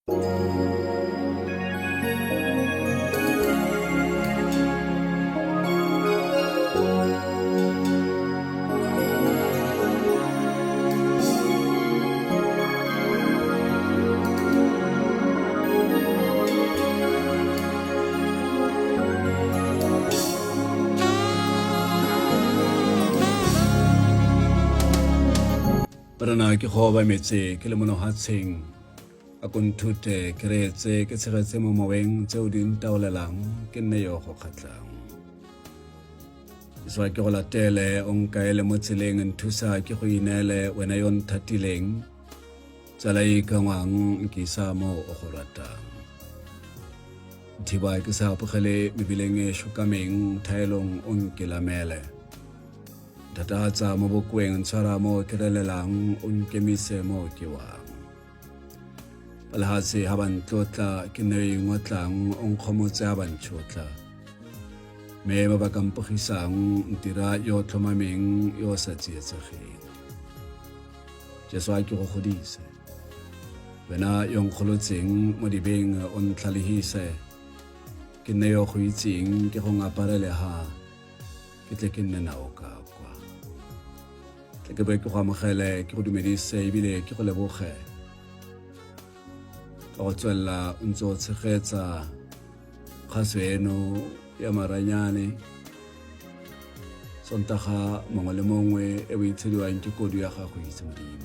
Morena ke go obametse ke le monohatsheng a ko nthute ke reetse ke tshegetse mo moweng tseo di ntaolelang ke nne yo go kgatlhang Jesu ke go latele o nkaele mo tseleng nthusa ke go ineele wena yo nthatileng tsala e ikangwang nkisa mo o go ratang Thiba ke sa apogele mebileng e šokameng thaelong o nkelamele Nthathatsa mo bokoeng ntshwara mo ke relelang o nkemise mo ke wang Balehatshe ha ba ntlotla ke nne yo ingotlang o nkgomotse ha ba ntšhotla mme ba ba ka mpogisang ntira yo tlhomameng yo o sa tsietsegeng Jesu a ke go godise wena yo nkgolotseng mo dibeng o ntlhalehise ke nne yo go itseng ke go ngaparele ha ke tle ke nne nao ka kwa tle ke be ke go amogele ke go dumedise ebile ke go leboge ka go tswelela o ntse o tshegetsa kgaso eno ya maranyane Sontaga mongwe le mongwe e o itshediwang ke kodu ya gago itse modimo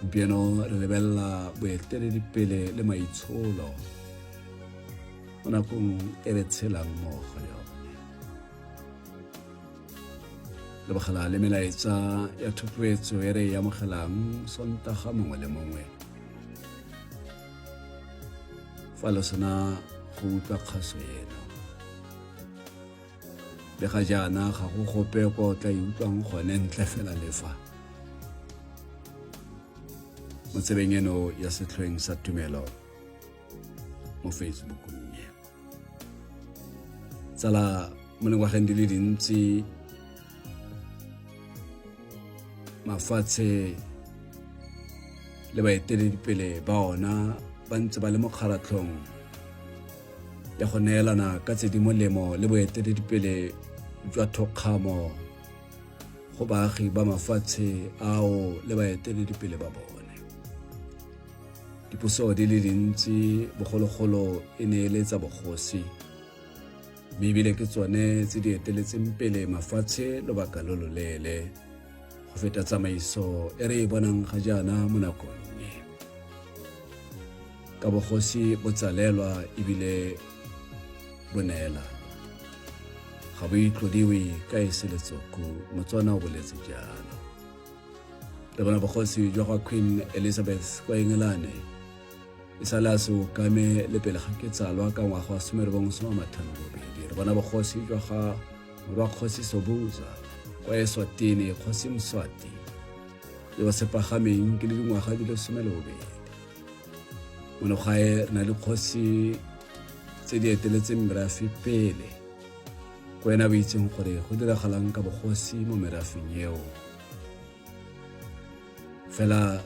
gompieno re lebelela boeteledipele le maitsholo mo nakong e re tshelang mo go yone lebogela le melaetsa ya thotloetso e re e amogelang sontaga mongwe le mongwe fa lo sena go utlwa kgaso eno le ga jaana ga go gope kwa o tla e utlwang gone ntle fela le fa mo tsebeng eno ya setlhoeng sa tumelo mo facebookong e tsala mo dingwageng di le dintsi mafatshe le baeteledipele ba ona ba ntse ba le mo kgaratlhong ya go neelana ka tse di molemo le boeteledipele jwa thokgamo go baagi ba mafatshe ao le baeteledipele ba bone. Dipuso di le dintsi bogologolo e ne e le tsa bogosi mme ebile ke tsone tse di eteletseng pele mafatshe lobaka lo loleele go feta tsamaiso e re e bonang ga jaana mo nakong e. Ka bogosi bo tsalelwa ebile bo neelanwa. Ga bo itlodiwe ka e se letsoku, Motswana o boletse jalo. Re bona bogosi jwa ga Queen Elizabeth kwa Engelane e sale a se okame le pele ga ke tsalwa ka ngwaga wa 1952. Re bona bogosi jwa ga morwa kgosi Sobhuza kwa Eswatini, kgosi Mswati yo o sepagameng ke le dingwaga di le 12. Mono gae re na le kgosi tse di eteletseng merafe pele ko wena o itseng gore go diragalang ka bogosi mo merafeng eo fela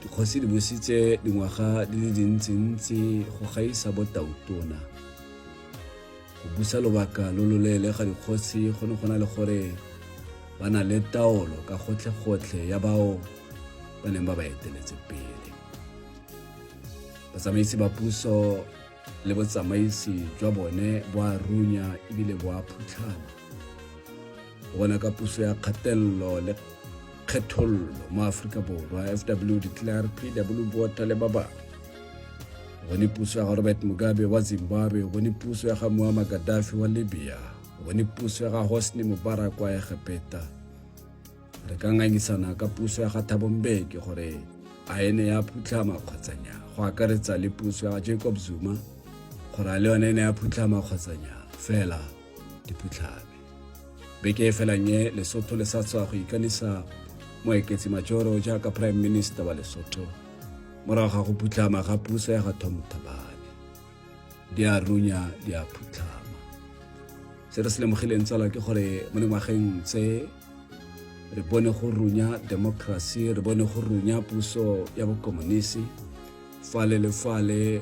dikgosi di busitse dingwaga di le dintsintsi go gaisa botautona go busa lobaka lo loleele ga dikgosi go ne go na le gore ba na le taolo ka gotlhe-gotlhe ya bao ba neng ba ba eteletse pele batsamaisi ba puso le botsamaisi jwa bone bo a runya ebile bo a phutlhama go bona ka puso ya kgatelelo le kgethololo mo Aforika Borwa FW de Klerk PW Botha le ba bangwe bone puso ya ga Robert Mugabe wa Zimbabwe bone puso ya ga Muammar Gaddafi wa Libya bone puso ya ga Hosni Mubarak wa Egepeta re ka ngangisana ka puso ya ga Thabo Mbeki gore a e ne ya phutlhama kgotsa nya go akaretsa le puso ya ga Jacob Zuma gore a le yone e ne ya phutlhama kgotsa nya fela di phutlhame beke e felang e Lesotho le sa tswa go ikanisa Moeketsi Majoro jaaka Prime Minister wa Lesotho morago ga go phutlhama ga puso ya ga Tom Thabane di a runya di a phutlhama se re se lemogileng tsala ke gore mo dingwageng tse re bone go runya democracy re bone go runya puso ya bokomonisi. Fale le fale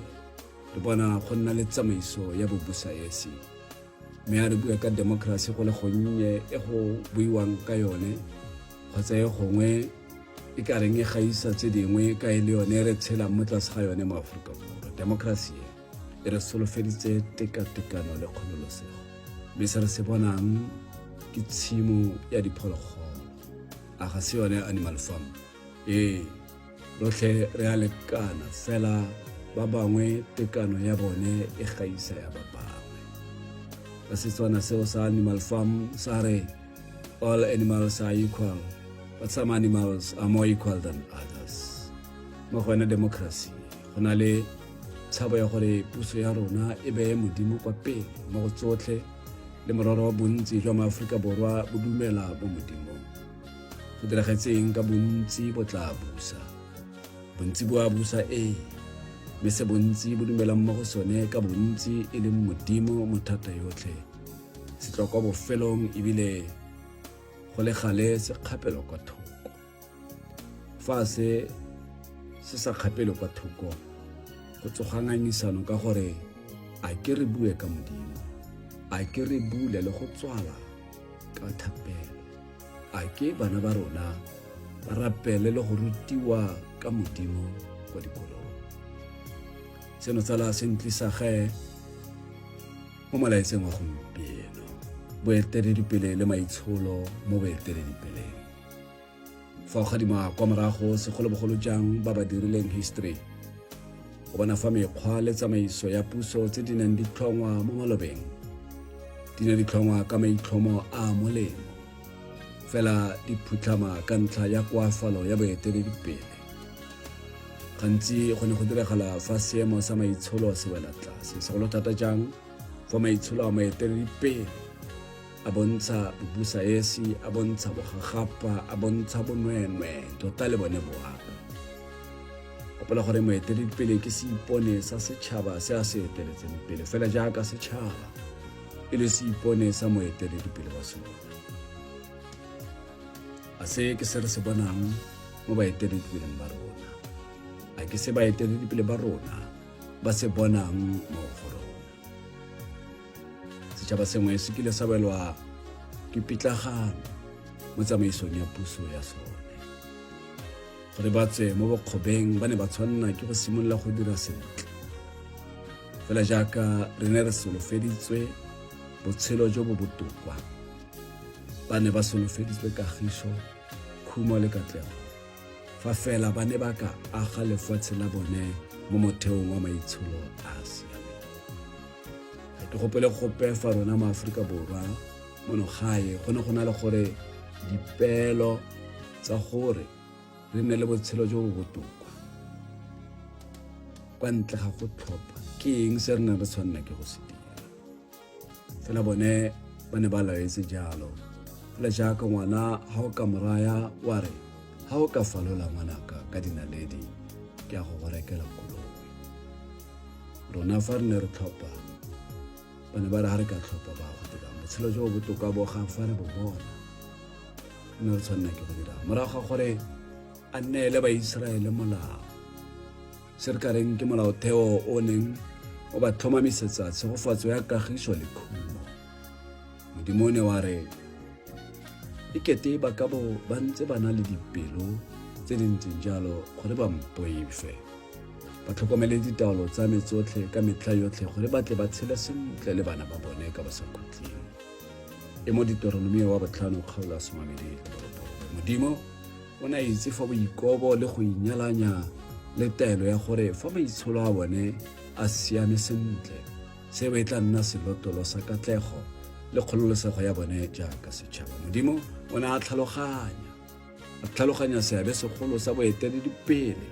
re bona go nna le tsamaiso ya bobusaesi. Mme a re bue ka demokrasi go le gonnye e go buiwang ka yone kgotsa e gongwe e ka reng e gaisa tse dingwe ka e le yone e re tshelang mo tlase ga yone mo Aforika Borwa. Demokrasi e e re solofeditse tekatekano le kgololosego. Mme se re se bonang ke tshimo ya diphologolo. A ga se yone Animal Farm? Ee, rotlhe re a lekana fela ba bangwe tekano ya bone e gaisa ya ba bangwe. Ka Setswana seo sa Animal Farm sa re all animals are equal but some animals are more equal than others. Mo go yone democracy go na le tshabo ya gore puso ya rona e beye Modimo kwa pele mo go tsotlhe le mororo bontsi jwa maAforika Borwa bo dumela mo Modimong. Go diragetse eng ka bontsi bo tla busa? Bontsi bo a busa ee, mme se bontsi bo dumelang mo go sone ka bontsi e leng Modimo mothata yotlhe se tswa kwa bofelong ebile go le gale se kgapelwa kwa thoko. Fa se se sa kgapelwe kwa thoko go tsoga ngangisano ka gore a ke re bue ka Modimo, a ke re bule le go tswala ka thapelo, a ke bana ba rona ba rapele le go rutiwa ka Modimo kwa dikolong. Seno tsala se ntlisa ge mo molaetseng wa gompieno, boeteledipele le maitsholo mo boeteledipeleng. Fa o gadima kwa morago, segolobogolo jang ba ba dirileng history, o bona fa mekgwa le tsamaiso ya puso tse di neng di tlhongwa mo malobeng di ne di tlhongwa ka maitlhomo a a molemo, fela di phutlhama ka ntlha ya koafalo ya boeteledipele. Gantsi go ne go diragala fa seemo sa maitsholo se wela tlase, segolo thata jang fa maitsholo a moeteledipele a bontsha bobusaesi, a bontsha bogagapa, a bontsha bonweenwee, tota le bone boaka. Gopola gore moeteledipele ke seipone sa setšhaba se a se eteletseng pele, fela jaaka setšhaba e le seipone sa moeteledipele wa sone. A se ke se re se bonang mo baeteledipeleng ba rona? A ke se baeteledipele ba rona ba se bonang mo go rona? Setšhaba sengwe se kile sa welwa ke pitlagano mo tsamaisong ya puso ya sone. Gore ba tswe mo bokgobeng ba ne ba tshwanela ke go simolola go dira sentle. Fela jaaka re ne re solofeditswe botshelo jo bo botoka, ba ne ba solofeditswe kagiso, khumo le katlego fa fela ba ne ba ka aga lefatshe la bone mo motheong wa maitsholo a a siameng. Ga ke gopole gope fa rona mo Aforika Borwa mono gae go ne go na le gore dipeelo tsa gore re nne le botshelo jo bo botoka kwa ntle ga go tlhopha ke eng se re neng re tshwanela ke go se dira. Fela bone ba ne ba laetse jalo. Fela jaaka ngwana ha o ka moraya wa re ha o ka falola ngwanaka ka dinaledi ke a go go rekela koloi. Rona fa re ne re tlhopha ba ne ba re ha re ka tlhopha ba go dirang botshelo jo bo botoka bo ga fa re bo bona re ne re tshwanela ke go dira morago ga gore a neele Baiseraele molao. Se re ka reng ke molaotheo o neng o ba tlhomamisetsa tshegofatso ya kagiso le khumo. Modimo o ne wa re e kete ba ka bo ba ntse ba na le dipelo tse di ntseng jalo gore ba mpoife, ba tlhokomele ditaolo tsa me tsotlhe ka metlha yotlhe gore ba tle ba tshele sentle le bana ba bone ka bosakhutleng. E mo Deuteronomio wa botlhano kgaolo ya 29. Modimo o ne a itse fa boikobo le go inyalanya le taelo ya gore fa maitsholo a bone a siame sentle, seo e tla nna selotolo sa katlego le kgololosego ya bone jaaka setšhaba. Modimo o ne a tlhaloganya a tlhaloganya seabe segolo sa boeteledipele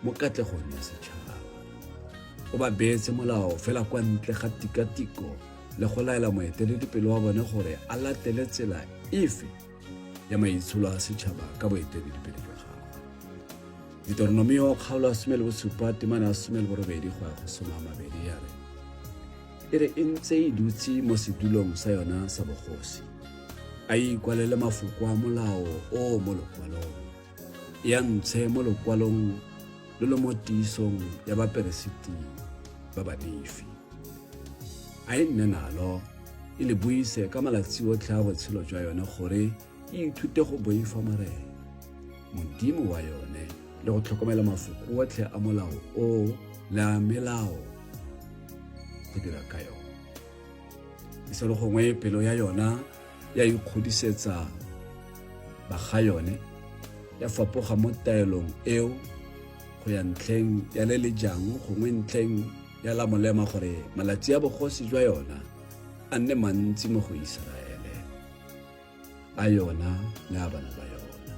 mo katlegong ya setšhaba. O ba beetse molao fela kwa ntle ga tikatiko le go laela moeteledipele wa bone gore a latele tsela efe ya maitsholo a setšhaba ka boeteledipele jwa gagwe. Deuteronomio kgaolo ya 17 temana ya 18 go ya go 20 ya re e re e ntse e dutse mo sedulong sa yona sa bogosi a ikwalele mafoko a molao o mo lokwalong ya ntshe mo lokwalong lo le mo tiisong ya baperesiti ba Balefi. A e nne nalo, e le buise ka malatsi otlhe a botshelo jwa yone gore e ithute go boifa Morena, Modimo wa yone, le go tlhokomela mafoko otlhe a molao o le a melao go dira ka yone. E se le gongwe pelo ya yona ya ikgodisetsa ba ga yone, ya fapoga mo taelong eo go ya ntlheng ya le le jang gongwe ntlheng ya la molema gore malatsi a bogosi jwa yona a nne mantsi mo go Iseraele, a yona le a bana ba yona.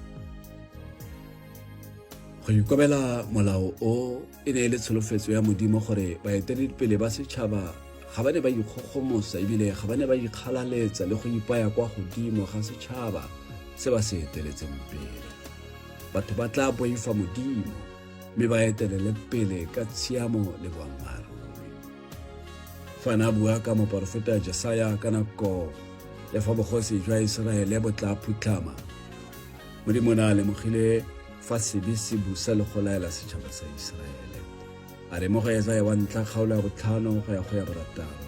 Go ikobela molao o e ne e le tsholofetso ya Modimo gore baeteledipele ba setšhaba ga ba ne ba ikgogomosa ebile ga ba ne ba ikgalaletsa le go ipaya kwa godimo ga setšhaba se ba se eteletseng pele. Batho ba tla boifa Modimo mme ba etelele pele ka tshiamo le boammaaruri. Fa na bua ka moporofeta Jesaya ka nako ya fa bogosi jwa Iseraele bo tla phutlhama, Modimo o ne a lemogile fa sebe se busa le go laela setšhaba sa Iseraele. A re mo go Esaia wa ntlha kgaolo ya botlhano go ya go ya borataro,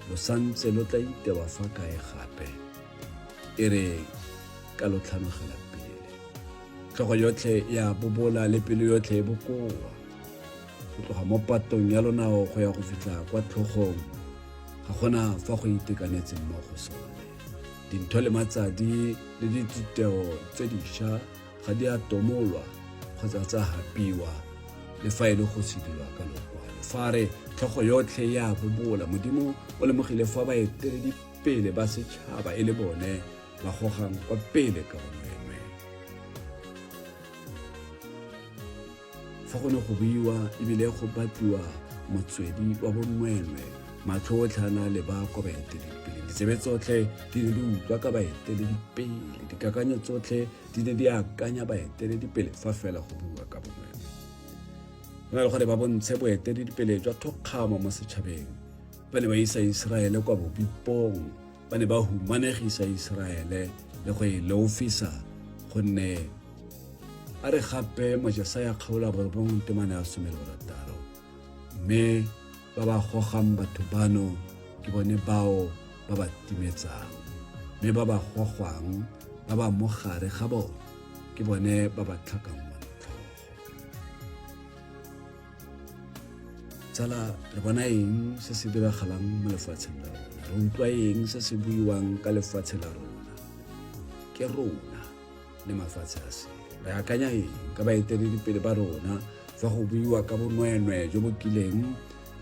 lo santse lo tla itewa fa kae gape? E re ka lo tlhanogela pele. Tlhogo yotlhe ya bobola le pelo yotlhe e bokoa. Go tloga mo patong ya lonao go ya go fitlha kwa tlhogong, ga gona fa go itekanetseng mo go sone. Dintho le matsadi le dititeo tse dišwa ga di a tomolwa kgotsa tsa hapiwa le fa e le go sedilwa ka lokwalo. Fa re tlhogo yotlhe ya bobola, Modimo o lemogile fa baeteledipele ba setšhaba e le bone ba gogang kwa pele ka bonweenwee. Fa go ne go buiwa ebile go batliwa motswedi wa bonweenwee, matlho otlhe a ne a leba kwa baeteledipele, ditsebe tsotlhe di ne di utlwa ka baeteledipele, dikakanyo tsotlhe di ne di akanya baeteledipele fa fela go buiwa ka bonweenwee. Go na le gore ba bontshe boeteledipele jwa thokgamo mo setšhabeng, ba ne ba isa Iseraele kwa bobipong, ba ne ba humanegisa Iseraele le go e leofisa, gonne a re gape mo Jesaya kgaolo ya 9 temana ya 16, mme ba ba gogang batho bano ke bone bao ba ba timetsang, mme ba ba gogwang ba ba mo gare ga bone ke bone ba ba tlhakanngwang tlhogo. Tsala, re bona eng se se diragalang mo lefatsheng la rona? Re utlwa eng se se buiwang ka lefatshe la rona? Ke rona le mafatshe a sele. Re akanya eng ka baeteledipele ba rona fa go buiwa ka bonweenwee jo bo kileng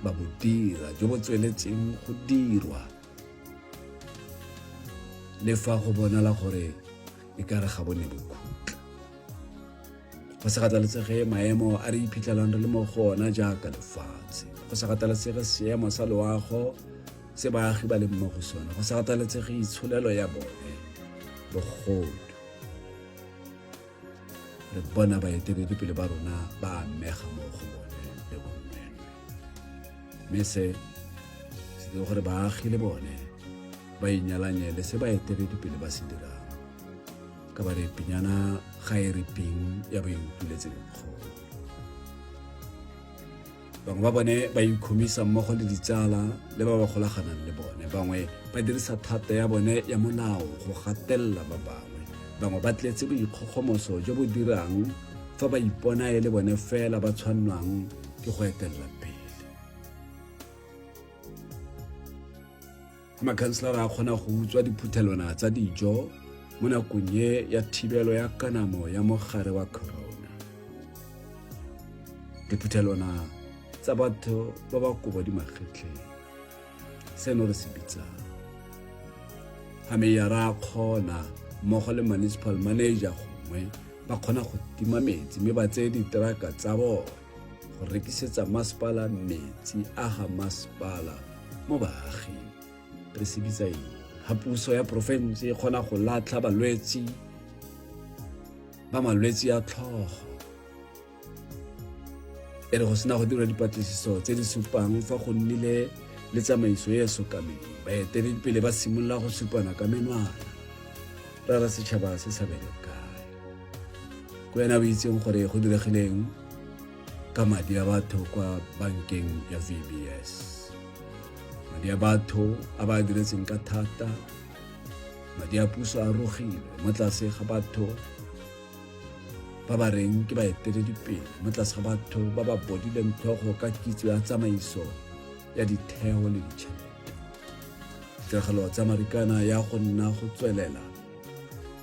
ba bo dira, jo bo tsweletseng go dirwa, le fa go bonala gore e ka re ga bo ne bo khutla? Go sa kgathalesege maemo a re iphitlhelang re le mo go ona jaaka lefatshe, go sa kgathalesege seemo sa loago se baagi ba leng mo go sone, go sa kgathalesege itsholelo ya bone, bogodu, re bona baeteledipele ba rona ba amega mo go bone le bonweenwee. Mme se se dire gore baagi le bone ba inyalanye le se baeteledipele ba se dirang, ka ba re pinyana ga e re ping ya ba e utlwiletse dikgolo. Bangwe ba bone ba ikhomisa mmogo le ditsala le ba ba golaganang le bone. Bangwe ba dirisa thata ya bone ya molao go gatelela ba bangwe. Bangwe ba tletse boikgogomoso jo bo dirang fa ba ipona e le bone fela ba tshwannwang ke go etelela pele. Makhanselara a kgona go utswa diphuthelwana tsa dijo mo nakong e ya thibelo ya kanamo ya mogare wa corona. Diphuthelwana tsa batho ba ba kobo di magetleng, seno re se bitsang ga meyara a kgona mmogo le municipal manager gongwe ba kgona go tima metsi mme ba tseye diteraka tsa bone go rekisetsa masepala metsi a ga masepala mo baaging. Re se bitsa eng ga puso ya porofense e kgona go latlha balwetsi ba malwetsi a tlhogo e re go sena go dirwa dipatlisiso tse di supang fa go nnile le tsamaiso e e sokameng, baeteledipele ba simolola go supana ka menwana, ra re setšhaba se sa bele kae? Ko wena o itseng gore go diregileng? ka madi a batho kwa bankeng ya VBS. Madi a batho a ba diretseng ka thata, madi a puso a rogilwe mo tlase ga batho ba ba reng ke baeteledipele, mo tlase ga batho ba ba bodileng tlhogo ka kitso ya tsamaiso ya ditheo le ditšhelete. Ditiragalo tsa Marikana ya go nna go tswelela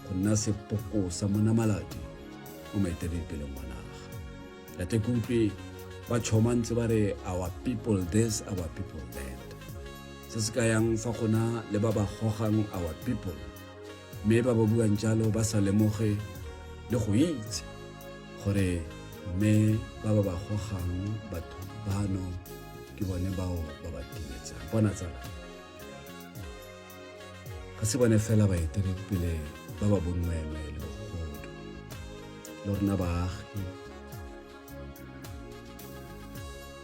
go nna sepoko sa monamaladi mo maeteledipeleng wa naga. Ya tle ke utlwe ba tšhoma ntse ba re our people this, our people that. Se se kayang fa gona le ba ba gogang our people, mme ba ba buang jalo ba sa lemoge le go itse gore mme ba ba ba gogang batho bano ke bone bao ba ba timetsang. Bona tsala, ga se bone fela baeteledipele ba ba bonweenwee le bogodu, le rona baagi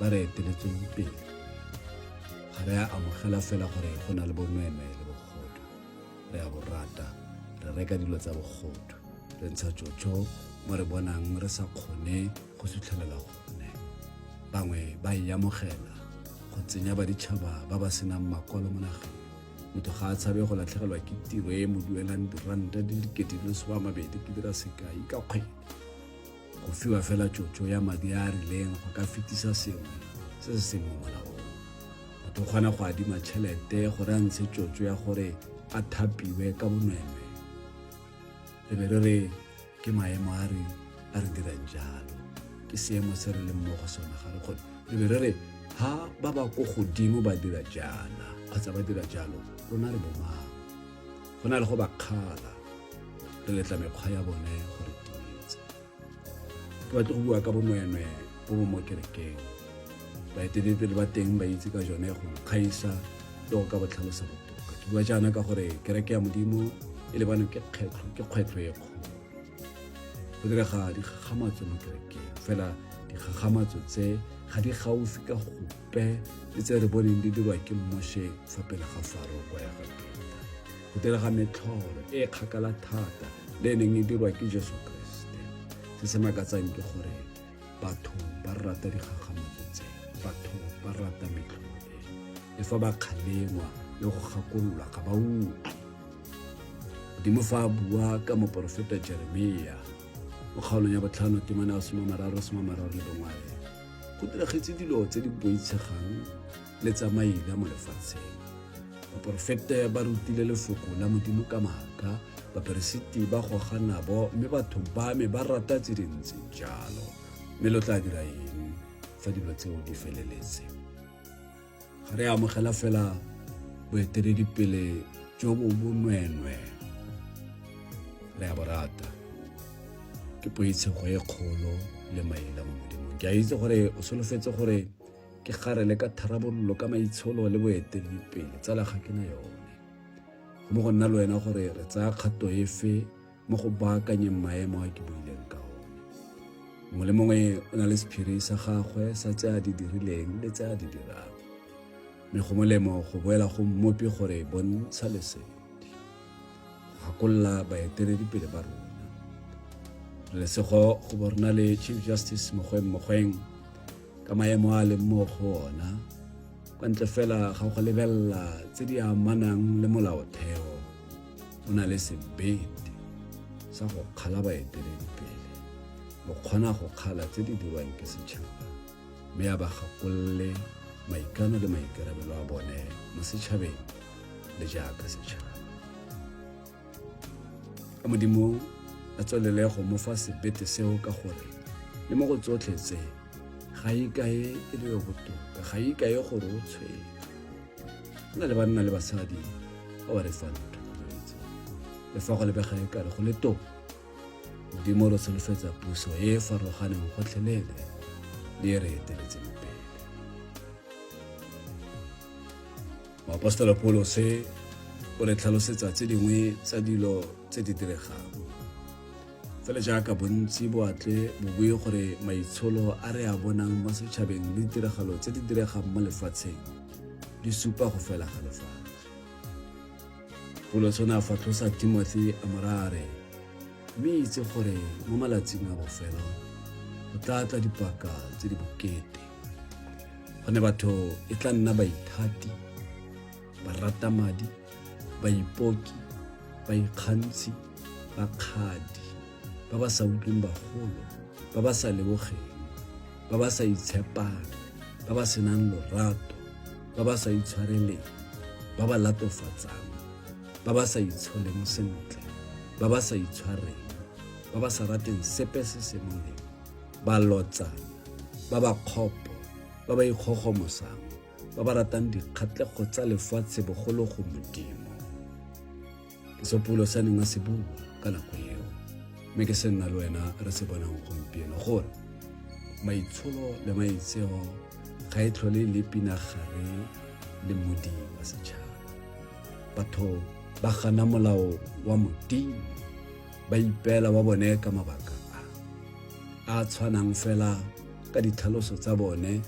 ba re eteletsweng pele ga re a amogela fela gore go na le bonweenwee le bogodu, re a bo rata, re reka dilo tsa bogodu, re ntsha tšotšo mo re bonang re sa kgone go sutlhelela gone. Bangwe ba e amogela go tsenya baditšhaba ba ba senang makwalo mo nageng. Motho ga a tshabe go latlhegelwa ke tiro e mo duelang diranta di le 2000, ke dira sekai, ka kgwedi. Go fiwa fela tšotšo ya madi a a rileng go ka fetisa sengwe se se seng mo molaong. Motho o kgona go adima tšhelete gore a ntshe tšotšo ya gore a thapiwe ka bonweenwee. Re be re re ke maemo a re a re dirang jalo, ke seemo se re leng mo go sone, ga re kgone. Re be re re ha ba ba ko godimo ba dira jaana kgotsa ba dira jalo, rona re bomang? Go na le go ba kgala, re letla mekgwa ya bone go re timetsa. Ke batle go bua ka bonweenwee bo bo mo kerekeng. Baeteledipele ba teng ba itse ka jone go nkgaisa le go ka bo tlhalosa botoka. Ke bua jaana ka gore kereke ya Modimo e lebanwe ke kgetlho, ke kgwetlho e kgolo. Go direga dikgakgamatso mo kerekeng, fela dikgakgamatso tse ga di gaufi ka gope le tse re boneng di dirwa ke Moshe fa pele ga Faro kwa Egepeta. Go direga metlholo e kgakala thata le e neng e dirwa ke Jesu Keresete. Se se makatsang ke gore batho ba rata dikgakgamatso tse, batho ba rata metlholo e. Le fa ba kgalengwa le go gakololwa ga ba utlwe. Modimo fa a bua ka moporofeta Jeremia mo kgaolong ya 5 temana ya 31 a re, go diragetse dilo tse di boitshegang le tsa maila mo lefatsheng. Baporofeta ba rutile lefoko la Modimo ka maaka, baperesiti ba goga nabo, mme batho ba me ba rata tse di ntseng jalo. Mme lo tla dira eng fa dilo tseo di feleletse? Ga re amogela fela boeteledipele jo bo bonweenwee, re a bo rata. Ke poitshego e kgolo le maila mo Modimong. Ke a itse gore o solofetse gore ke garele ka tharabololo ka maitsholo le boeteledipele, tsala ga ke na yone. Go mo go nna le wena gore re tsaya kgato efe mo go baakanyeng maemo a ke buileng ka one. Mongwe le mongwe o na le sephiri sa gagwe sa tse a di dirileng le tse a di dirang, mme go molemo go boela go Mmopi gore bontsha lesedi, go gakolola baeteledipele ba rona. Re lesego go bo re na le Chief Justice Mogoeng Mogoeng ka maemo a leng mo go ona, kwa ntle fela ga go lebelela tse di amanang le molaotheo, o na le sebete sa go kgala baeteledipele. O kgona go kgala tse di dirwang ke setšhaba, mme a ba gakolole maikano le maikarabelo a bone mo setšhabeng le jaaka setšhaba. A Modimo a tswelele go mo fa sebete seo, ka gore le mo go tsotlhe tse ga e kae e le yo botoka, ga e kae gore o tshwere. Go na le banna le basadi ba ba re fang thotloetso, le fa go lebega e kare go le toka. Modimo re solofetsa puso e e farologaneng gotlhelele le e re eteletseng pele. Moapostola Paulose o re tlhalosetsa tse dingwe tsa dilo tse di diregang. Fela jaaka bontsi bo atle bo bue gore maitsholo a re a bonang mo setšhabeng le ditiragalo tse di diregang mo lefatsheng di supa go fela ga lefatshe. Paulose o ne a fatlhosa Timothy a mo raya a re, mme itse gore mo malatsing a bofelo Go tla tla dipaka tse di bokete, gonne batho e tla nna baithati, barata madi, baipoki, baikgantshi, bakgadi, ba ba sa utlweng bagolo, ba ba sa lebogeng, ba ba sa itshepang, ba ba senang lorato, ba ba sa itshwareleng, ba ba latofatsang, ba ba sa itsholeng sentle, ba ba sa itshwareng, ba ba sa rateng sepe se se molemo, balotsana, ba ba kgopo, ba ba ikgogomosang, ba ba ratang dikgatlhego tsa lefatshe bogolo go Modimo. Ke se Paulo sa neng a se bua ka nako eo, mme ke se nna le wena re se bonang gompieno gore maitsholo le maitseo ga e tlhole le pinagare le modi wa setšhaba. Batho ba gana molao wa Modimo, ba ipeela wa bone ka mabaka a a tshwanang fela ka ditlhaloso tsa bone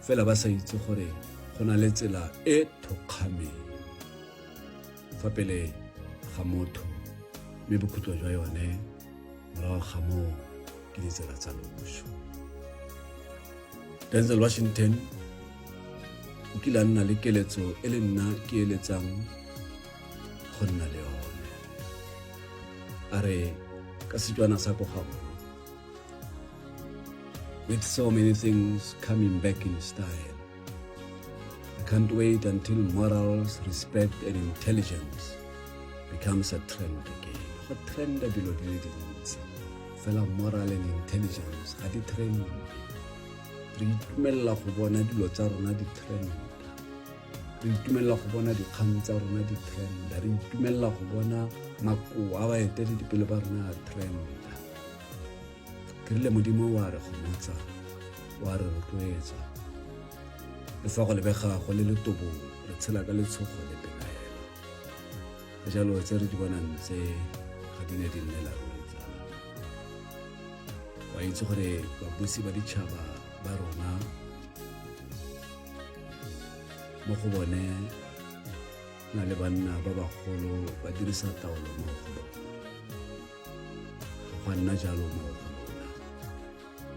fela ba sa itse gore go na le tsela e thokgameng fa pele ga motho mme bokhutlo jwa yone morago ga moo ke ditsela tsa loso. Denzel Washington o kile a nna le keletso e le nna ke eletsang go nna le yone. A re ka Setswana sa ko ga with so many things coming back in style, I can't wait until morals, respect and intelligence becomes a trend again. Go trenda dilo di le dintsi, fela moral and intelligence ga di trend. Re itumelela go bona dilo tsa rona di trenda, re itumelela go bona dikgang tsa rona di trenda, re itumelela go bona makoa a baeteledipele ba rona a trenda. Ke rile Modimo wa re gomotsa, wa re rotloetsa, le fa go lebega go le letobo, re tshela ka letshogo le pelaelo. Ka jalo tse re di bonang tse ga di ne di nnela ruri tsala. Wa itse gore babusi ba ditšhaba ba rona mo go bone na le banna ba bagolo ba dirisa taolo mo go bone. Ga go a nna jalo mo go lona.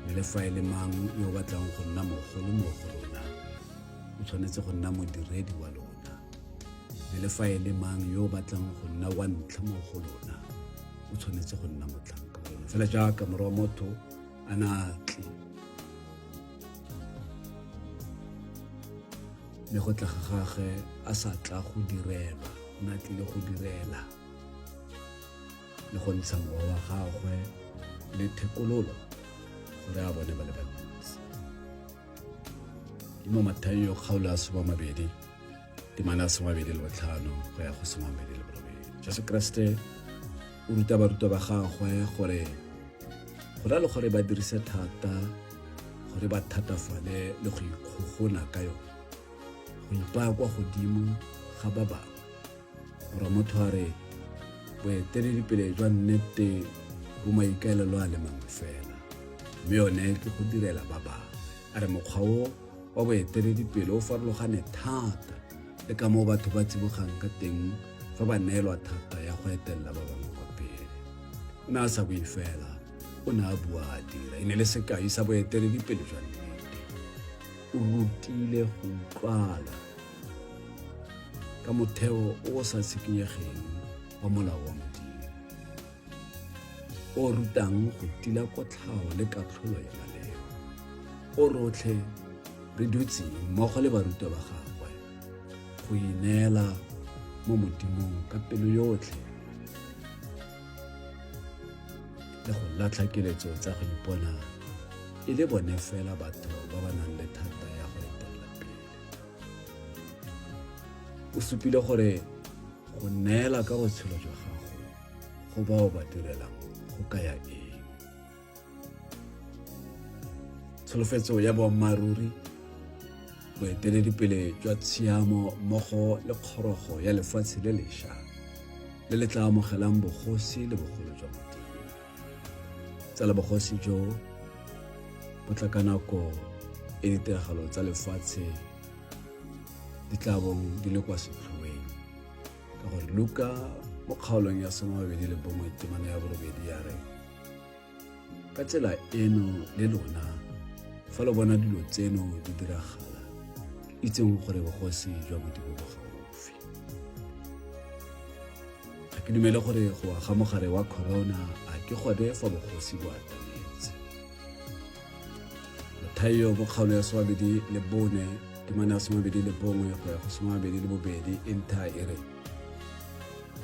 Mme le fa e le mang yo o batlang go nna mogolo mo go lona, o tshwanetse go nna modiredi wa lona. Mme le fa e le mang yo o batlang go nna wa ntlha mo go lona, o tshwanetse go nna motlhanka wa lona. Fela jaaka Morwa motho a na a tle mme go tla ga gagwe a sa tla go direlwa, o ne a tlile go direla le go ntsha mowa wa gagwe le thekololo gore a bone ba le bantsi. Ke mo Mathaio kgaolo ya 20 temana ya 25 go ya go 28. Jesu Keresete o ruta barutwa ba gagwe gore go na le gore ba dirise thata gore ba thatafale le go ikgogona ka yone, go ipaya kwa godimo ga ba bangwe. Morwa motho a re boeteledipele jwa nnete bo maikaelelo a le mangwe fela, mme yone ke go direla ba bangwe. A re mokgwa o wa boeteledipele o farologane thata le ka moo batho ba tsibogang ka teng fa ba neelwa thata ya go etelela ba bangwe kwa pele. O ne a sa bue fela, o ne a bua a dira. E ne le sekai sa boeteledipele jwa nnete. O rutile go utlwala ka motheo o o sa tshikinyegeng wa molao wa Modimo, o rutang go tila kotlhao le katlholo ya maleo, o rotlhe re dutseng mmogo le barutwa ba gagwe go ineela mo Modimong ka pelo yotlhe le go latlha keletso tsa go ipona e le bone fela batho ba ba nang le thata ya go etelela pele. O supile gore go neela ka botshelo jwa gago go bao ba direlang go kaya eng. Tsholofetso ya boammaaruri, boeteledipele jwa tshiamo mmogo le kgorogo ya lefatshe le lesha le le tla amogelang bogosi le bogolo jwa Modimo. Tsala bogosi jo bo tla ka nako e ditiragalo tsa lefatshe di tla bong di le kwa setlhoeng, ka gore Luka mo kgaolong ya 21 temana ya 8 ya re, Ka tsela eno le lona, fa lo bona dilo tseno di diragala, itseng gore bogosi jwa Modimo bo gaufi. Ga ke dumele gore go wa ga mogare wa corona a ke gone fa bogosi bo atametse. Mathaio mo kgaolo ya 24, temana ya 21 go ya go 22 e ntha e re,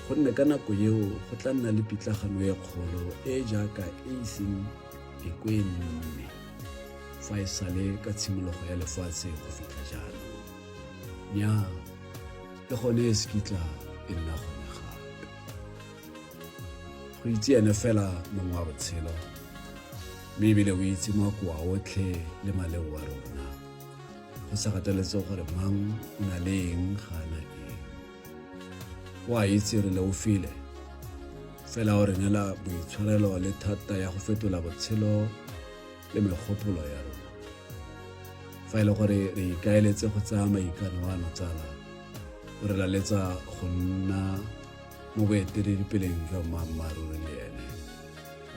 Gonne ka nako eo go tla nna le pitlagano e kgolo e e jaaka e iseng e ko e nne fa e sale ka tshimologo ya lefatshe go fitlha jaanong. Nnyaa, le gone e se kitla e nna gone gape. Go itse ene fela mongwe wa botshelo, mme ebile o itse makoa otlhe le maleo a rona, go sa kgathaletse gore mang o na le eng ga a na eng. O a itse re leofile, fela o re neela boitshwarelo le thata ya go fetola botshelo le megopolo ya rona. Fa e le gore re ikaeletse go tsaya maikano ano tsala, o re laletsa go nna mo boeteledipeleng jwa mmaammaaruri le ene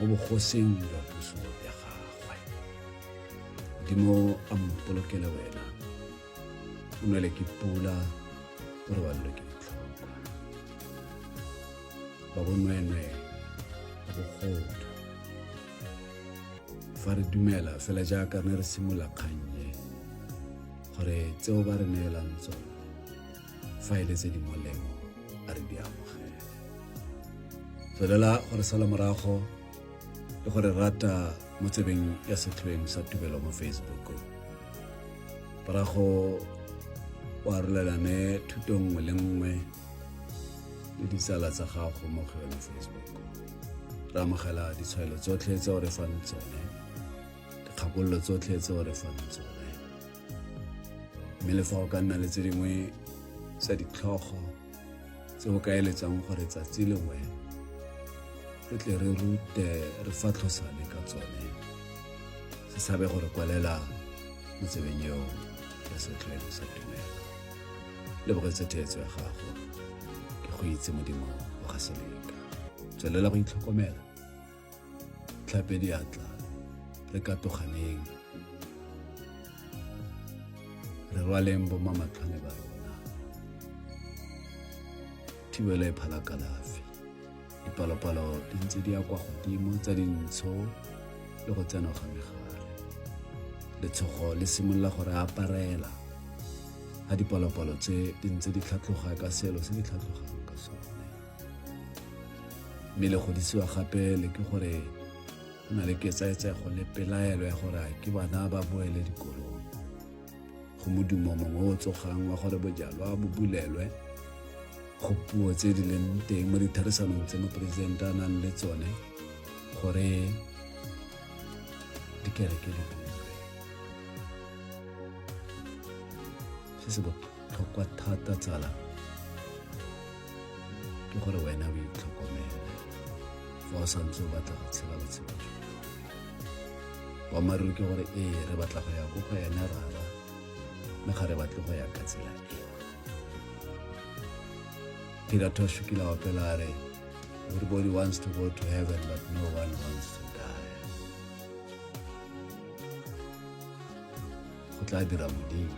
mo bogosing jwa puso ya gagwe. Modimo a mpolokele wena, o nwele ke pula, o robalelwe ke ditlhokwa. Ba bonweenwee, ba bogodu. Fa re dumela fela jaaka ne re simolola kgannye gore tseo ba re neelang tsone fa e le tse di molemo a re di amogele. Tswelela gore sala morago le gore rata mo tsebeng ya setlhoeng sa tumelo mo Facebook. Morago o arolelane thuto nngwe le nngwe le ditsala tsa gago mo go yone Facebook. Re amogela ditshwaelo tsotlhe tse o re fang tsone, dikgakololo tsotlhe tse o re fang tsone. Mme le fa o ka nna le tse dingwe tsa ditlhogo tse o ka eletsang gore tsatsi lengwe re tle re rute re fatlhosane ka tsone, se tshabe gore kwalela mo tsebeng eo ya setlhoeng sa tumelo. Lebogetse theetso ya gago, ke go itse Modimo wa ga Seleka. Tswelela go itlhokomela, tlhape diatla, re katoganeng, re rwaleng bomamatlhwane ba rona. Thibelo e phala kalafi. Dipalopalo di ntse di ya kwa godimo tsa dintsho le go tsena ga megare. Letshogo le simolola go re aparela ga dipalopalo tse di ntse di tlhatloga ka selo se di tlhatlogang ka sone. Mme le godisiwa gape le ke gore go na le ketsaetsego le pelaelo ya gore a ke bana ba boele dikolong. Go modumo mongwe o tsogang wa gore bojalwa bo bulelwe, go puo tse di leng teng mo ditherisanong tse moporesidente a nang le tsone gore dikereke di bulwe. Se se botlhokwa thata tsala ke gore wena o itlhokomele fa o santse o batla go tshela botshelo jo. Boammaaruri ke gore ee, re batla go ya ko go ene Rara, mme ga re batle go ya ka tsela e. Peter Tosh o kile a opela a re, everybody wants to go to heaven but no one wants to die. Go tla dira Modimo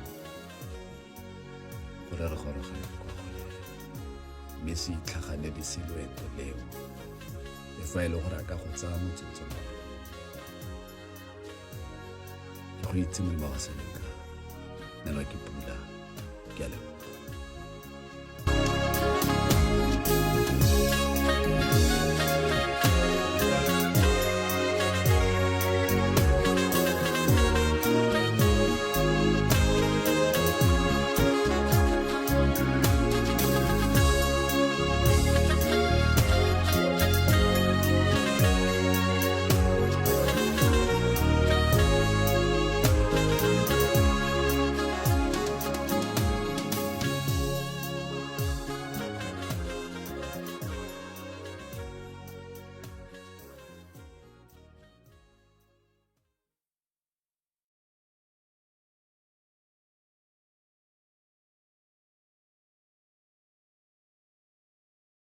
gore re goroge kwa go ene, mme se itlhaganedise loeto leo le fa e le gore a ka go tsaya motsotso mongwe. Ke go itse Modimo wa ga Seleka, nelwa ke pula, ke a leboga.